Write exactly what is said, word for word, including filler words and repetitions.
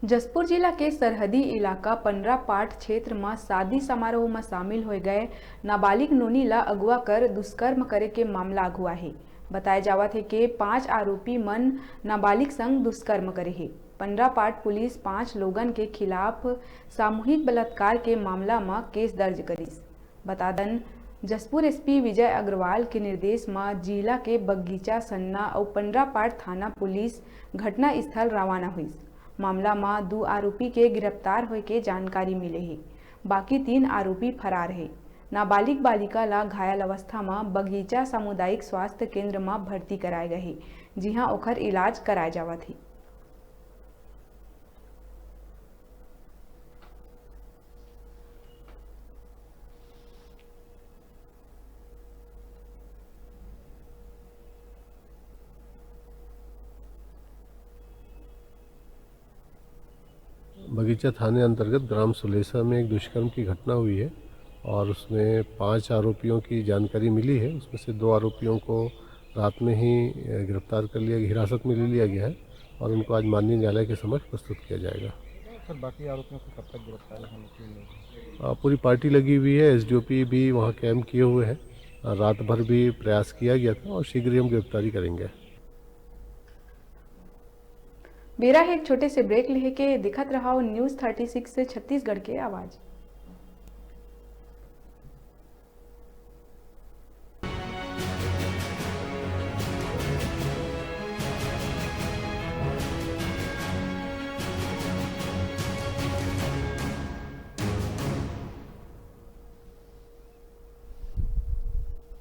जशपुर जिला के सरहदी इलाका पंडरापाट क्षेत्र म शादी समारोह म शामिल होए गए नाबालिग नोनी ला अगवा कर दुष्कर्म करे के मामला आगू आहे। बताए जावत हे के पांच आरोपी मन नाबालिग संग दुष्कर्म करे हे। पंडरापाट पुलिस पांच लोगन के खिलाफ सामूहिक बलात्कार के मामला म केस दर्ज करिस। बता दन, जशपुर एसपी विजय अग्रवाल के निर्देश म जिला के बगीचा, सन्ना अउ पंडरापाट थाना पुलिस घटना स्थल रवाना होइस। मामला म दू आरोपी के गिरफ्तार होए के जानकारी मिले हे। बाकी तीन आरोपी फरार हे। नाबालिग बालिका ला घायल अवस्था म बगीचा सामुदायिक स्वास्थ्य केंद्र म भर्ती कराए गए हे, जिहां ओखर इलाज कराए जावत हे। बगीचा थाने अंतर्गत ग्राम सुलेसा में एक दुष्कर्म की घटना हुई है और उसमें पांच आरोपियों की जानकारी मिली है। उसमें से दो आरोपियों को रात में ही, अ, गिरफ्तार कर लिया, हिरासत में ले लिया गया है और उनको आज माननीय न्यायालय के समक्ष प्रस्तुत किया जाएगा। सर, बाकी आरोपियों को कब तक गिरफ्तारी होने की उम्मीद है? अ, पूरी पार्टी लगी हुई है, एसडीओपी भी वहाँ कैंप किए हुए हैं। अ, रात भर भी प्रयास किया गया था और शीघ्र ही हम गिरफ्तारी करेंगे। बेरा हे एक छोटे से ब्रेक लेहे के, देखत रहो न्यूज़ थर्टी सिक्स से छत्तीसगढ़ के आवाज़।